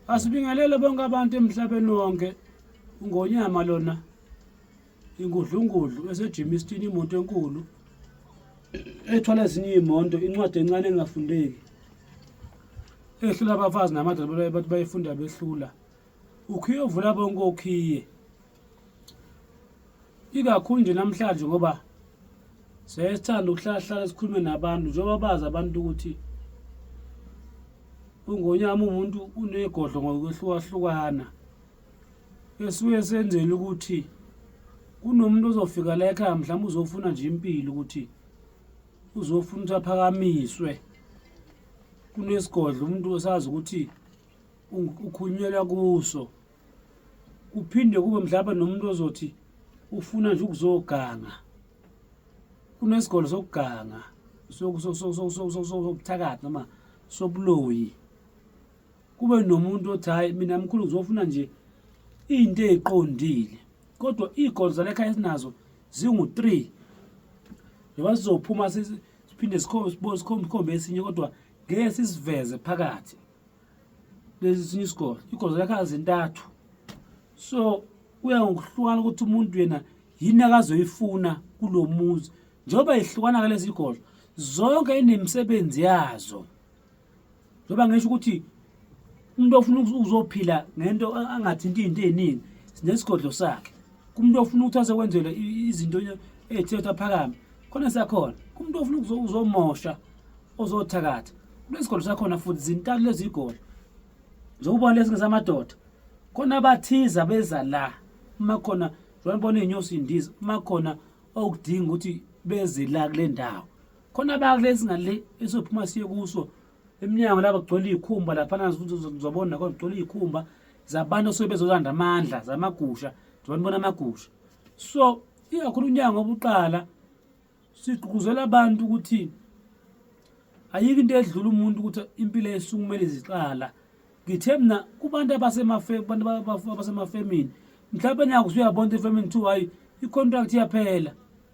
Asibingelele bonke abantu emhlabeni wonke. Ungonyama lona ingudlungudlu eseJimistini imoto enkulu ethwala ezinye iy'moto incwadi encane engafundeki ehlula abafazi namadoda bathi bayifunda behlula ukhiye ovula bonke okhiye ikakhulu nje namhlanje ngoba siyaye sithanda ukuhlala sikhulume nabantu njengoba bazi abantu ukuthi uNgonyama umuntu unegodlo ngokwehlukahlukana esuke senzela ukuthi kunomuntu ozofika la ekhaya mhlawumbe uzofuna nje impilo ukuthi uzofuna ukuthi aphakamiswe kunesigodlo umuntu osazi ukuthi ukhulunyelwa kuso kuphinde kube mhlawumbe nomuntu ozothi ufuna nje ukuzoganga kunesigolo sokuganga sobuthakathi noma sobuloyi kube nomuntu othi hhayi mina mkhulu ngizofuna nje into eyiqondile kodwa iy'golo zalekhaya esinazo zingu-three njengoba sizophuma siphinde sikhombe esinye kodwa ngeke sisiveze phakathi lesi sinye isigolo igozo lakhe zintathu so kuya ngokuhlukana ukuthi umuntu yena yini akazoyifuna kulo muzi njengoba ihlukana-ke lezi godlo zonke inemisebenzi yazo njengoba ngisho ukuthi umuntu ofuna ukuzophila ngento angathinti izinto ey'ningi sinesigodlo sakhe kumuntu ofuna ukuthi asekwenzelwe izinto ey'thile ukuthi aphakame khona siyakhona kumuntu ofuna ukuzomosha ozothakatha kulesigodlo sakhona futhi zintathu lezi godlo zokubona lesi ngesamadoda khona abathiza beza la uma khona njengoba bona iy'nyosi indiza uma khona okudinga ukuthi beze la kule ndawo khona abakulesi ngale esophuma siye kuso emnyango lapha kugcwele iy'khumba laphana uzobona nakhona kugcwele iy'khumba zabantu osuke bezolanda amandla zamagusha njengoba nibona amagusha so ikakhulu unyango obuqala Sigqugquzela abantu ukuthi ayikho into edlula umuntu ukuthi impilo esukumele iziqala. Ngithe mina kubantu ababantu abasemafemini mhlawumbe naku usuyabona ukuthi efemini kuthiwa hhayi i-contract iyaphela.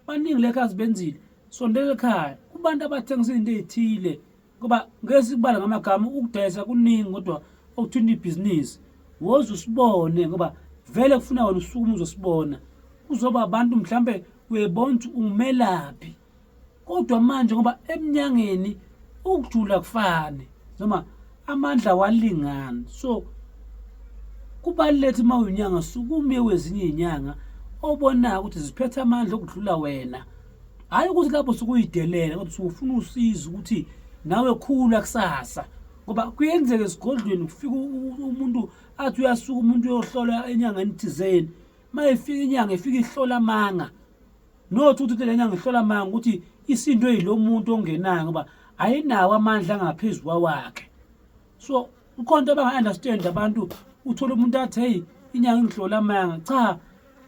Baningi le khazi benzile. Sondela ekhaya kubantu abathengisa izinto ey'thile ngoba ngeke sikubale ngamagama ukudayisa kuningi kodwa okuthinta ibhizinisi woze usibone ngoba vele kufuna wena usukume uzosibona kuzoba abantu mhlambe uyebona ukuthi ungumelaphi kodwa manje ngoba emnyangeni ukujula kufane noma amandla walingani so kubalulekile uma uyinyanga sukume wezinye izinyanga obonayo ukuthi ziphethe amandla okudlula wena hhayi ukuthi lapho sukuyidelela kodwa usufuna usizo ukuthi nawe khula kusasa ngoba kuyenzeka esigodlweni kufika umuntu athi uyasuka umuntu uyohlola enyangeni thizeni uma ifika inyanga ifika ihlola amanga not ukuthi le nyanga ihlola amanga ukuthi isinto eyilo muntu ongenayo ngoba ayinawo amandla angaphezu kwawakhe so ukhona into abanga-understand abantu uthole umuntu athi heyi inyanga ingihlola amanga cha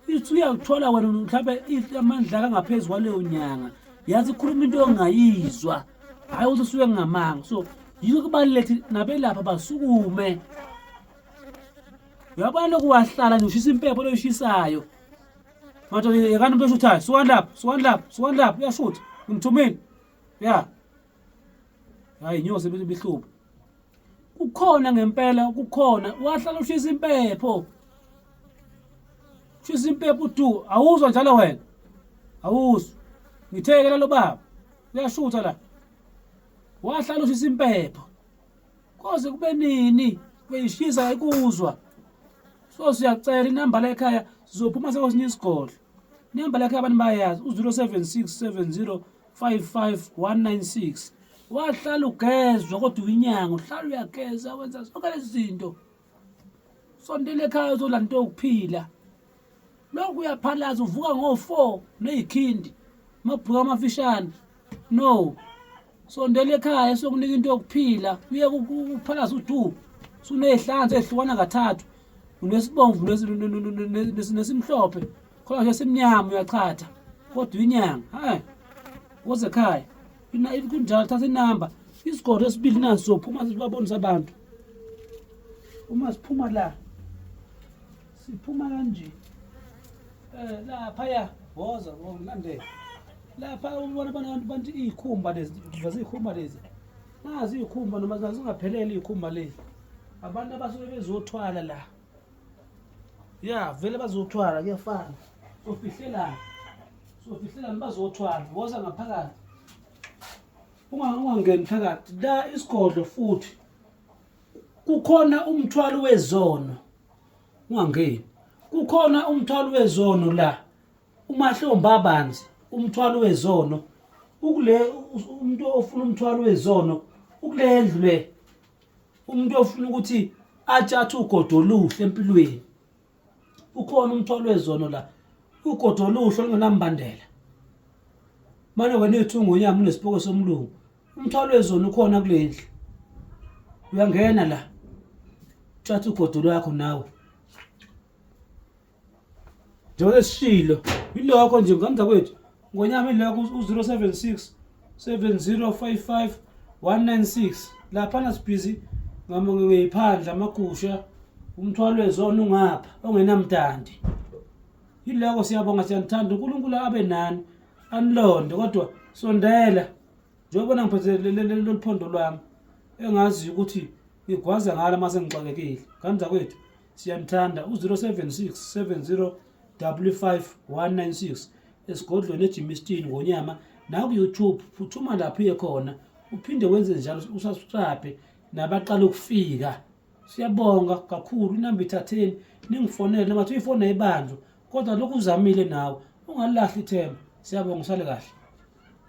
ithi uyakuthola wena mhlawumbe amandla akangaphezu kwaleyo nyanga yazi ikhuluma into ongayizwa hhayi ukuthi usuke ngingamanga so yikho kubalulekile nabelapha basukume uyabona lokhu wahlala nje ushisa impepho loyishisayo manje yekani umuntu oshuthayo sukani lapho sukani lapho sukani lapho uyashutha ngimthumile ya hayi inyosi ibihlupha kukhona ngempela kukhona wahlala ushisa impepho ushisa impepho du awuzwa njalo wena awuzwa ngitheke lalo baba uyashutha la wahlala ushisa impepho koze kube nini beyishisa ayikuzwa so siyacela inamba la ekhaya sizophuma sekwesinye isigodlo inamba la ekhaya abantu bayazi u-076 70 55196 wahlala ugezwa kodwa uyinyanga uhlala uyageza wenza zonke lezi zinto sondela ekhaya uzolanda into yokuphila lokhu uyaphalaza uvuka ngo-four neyikhindi mabhuka amafishane no sondela ekhaya sokunika into yokuphila uye uphalaza udu suney'hlanzi ey'hlukana kathathu unesibomvu nesimhlophe khona nje simnyama uyachatha kodwa inyanga hayi woze ekhaya kunjalo thatha inamba isigodlo esibili naso sizophuma sibabonisa abantu uma siphuma la siphuma kanje eh laphaya woza ngilandele lapha ubona abantu bantu iy'khumba lezi veza iy'khumba lezi nazi iy'khumba noma zingaphelele iy'khumba lezi Abantu abasuke bezothwala la. Ya, vele bazothwala kuyafana. Sofihlelana. Sofihlelana bazothwala. Woza ngaphakathi. Ungangeni phakathi. La isigodlo futhi kukhona umthwalo wezono. Ungangeni. Kukhona umthwalo wezono la. Umahlombe abanzi umthwalo wezono ukule umuntu ofuna umthwalo wezono ukule ndlu le umuntu ofuna ukuthi atshathe ugodo oluhle empilweni ukhona umthwalo wezono la ugodo oluhle olungenambandela mane wena ethunga unyama unesipoko somlungu umthwalo wezono ukhona kule ndlu uyangena la tshatha ugodo lwakho nawe njengoba sishilo yilokho nje ngamza kwethu ngonyama ilokho u-076 7055 196 laphana sibhizi ngeyiphandla amagusha umthwalo wezona ungapha ongenamdandi yiloko siyabonga siyanithanda uNkulunkulu abe nani anilonde kodwa sondela njengoba ngiphethe lolu phondo lwami engaziyo ukuthi ngigwaza ngalo uma sengixakekile ngane zakwethu Siyanithanda u-076 70 196 esigodlweni eJimiston ngonyama naku-YouTube phuthuma lapho uye khona uphinde wenze njalo usubscribe nabaqala ukufika siyabonga kakhulu inamba ithatheni ningifonele noma kuthiwa ifoni ayibanjwa kodwa lokhu uzamile nawe ungalilahli ithemba siyabonga usale kahle.